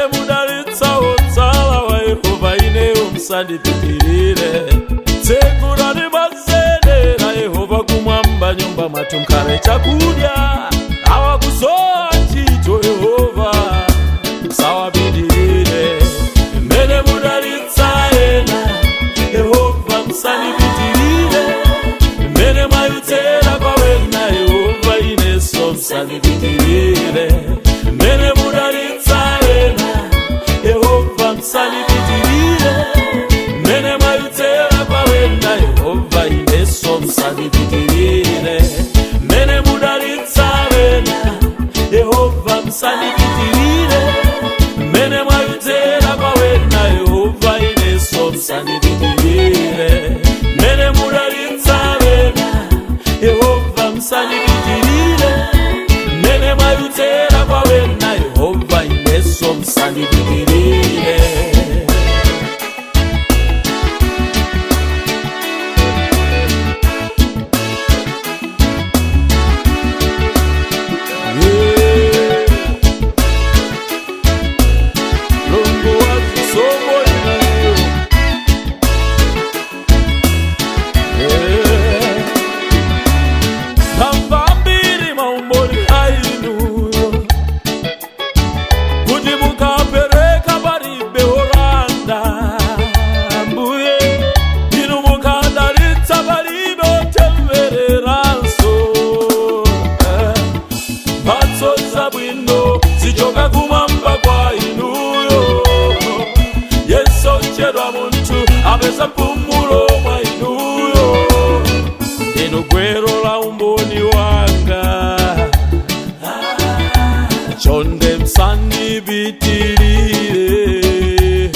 Mene mudalitsa wotsala wa Yehova, ineyo msandipitirire. Tsekulani mazenera, Yehova, kumwamba, nyumba mwathu mkhale chakudya. Awakusowa ntchito, Yehova, msawapitirire. Mene mudalitsa ena, Yehova, msandipitirire. Mene mwayutsera kwawena, Yehova, ineso msandipitirire. Mene mudalitsa ena, Yehova, msandipitirire. Mene mwayutsera kwawena, Yehova, ineso msandipitirire. Mene mudalitsa ena, Yehova, msandipitirire. Mene mwayutsera kwawena, Yehova, ineso msandipitirire. Mene mudalitsa ena, Yehova, msandipitirire. Mene mwayutsera kwawena, Yehova, ineso msandipitirire. Yeah. Lungu wazisomo inayo. Yeah. Namba mbiri maumbori ainuyo kuti mukapereka paribe olanda, mbuye inu mukadalitsa palibe otembereranso. Mphatso zabwino zichoka kumwamba kwa inuyo. Yesu chedwa munthu apeza mpumulo mwa inuyo. Ndinu gwero la umboni wanga, chonde msandipitirire.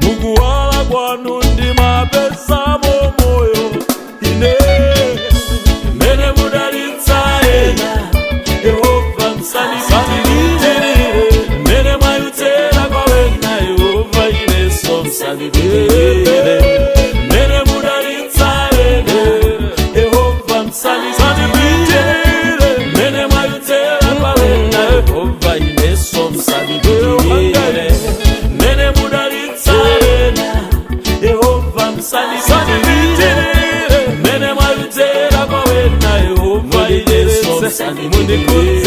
Mukuwala kwanu ndimapezamo moyo ine. Mene mudalitsa ena, Yehova, msandipitirire. Mene mwayutsera kwawena, Yehova, ineso msandipitirire. Mene mudalitsa ena, Yehova, msandipitirire. Mene mwayutsera kwawena, Yehova, ineso msandipitirire. Mene mudalitsa ena, Yehova, msandipitirire. Mene mwayutsera kwawena, Yehova, ineso msandipitirire.